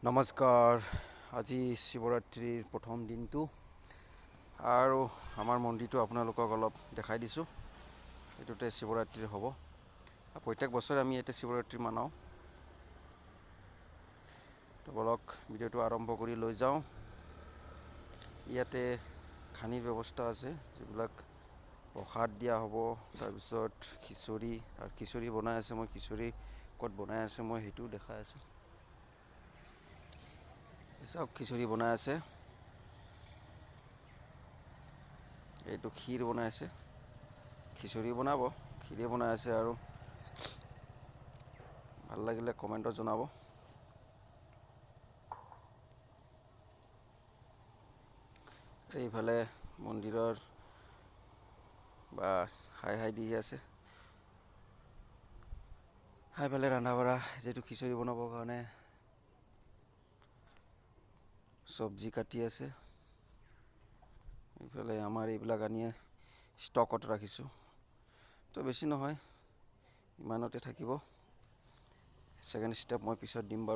নমস্কাৰ। আজি শিৱৰাত্ৰিৰ প্ৰথম দিনটো আৰু আমাৰ মন্দিৰটো আপোনালোকক অলপ দেখাই দিছোঁ। এইটোতে শিৱৰাত্ৰি হ'ব। প্ৰত্যেক বছৰে আমি ইয়াতে শিৱৰাত্ৰি মানাওঁ। তো বলক, ভিডিঅ'টো আৰম্ভ কৰি লৈ যাওঁ। ইয়াতে খানিৰ ব্যৱস্থা আছে, যিবিলাক প্ৰসাদ দিয়া হ'ব, তাৰপিছত খিচৰি আৰু খিচৰি বনাই আছে। মই খিচৰি ক'ত বনাই আছে মই সেইটোও দেখাই আছোঁ। চাওক, খিচৰি বনাই আছে। এইটো ক্ষীৰ বনাই আছে, খিচৰি বনাব, ক্ষীৰে বনাই আছে। আৰু ভাল লাগিলে কমেণ্টত জনাব। এইফালে মন্দিৰৰ বা হাই হাই দি আছে। সেইফালে ৰন্ধা বঢ়া, যিটো খিচৰি বনাবৰ কাৰণে চব্জি কাটি আছে। এইফালে আমাৰ এইবিলাক আনি ষ্টকত ৰাখিছোঁ। তো বেছি নহয়, ইমানতে থাকিব। ছেকেণ্ড ষ্টেপ মই পিছত দিম বাৰু।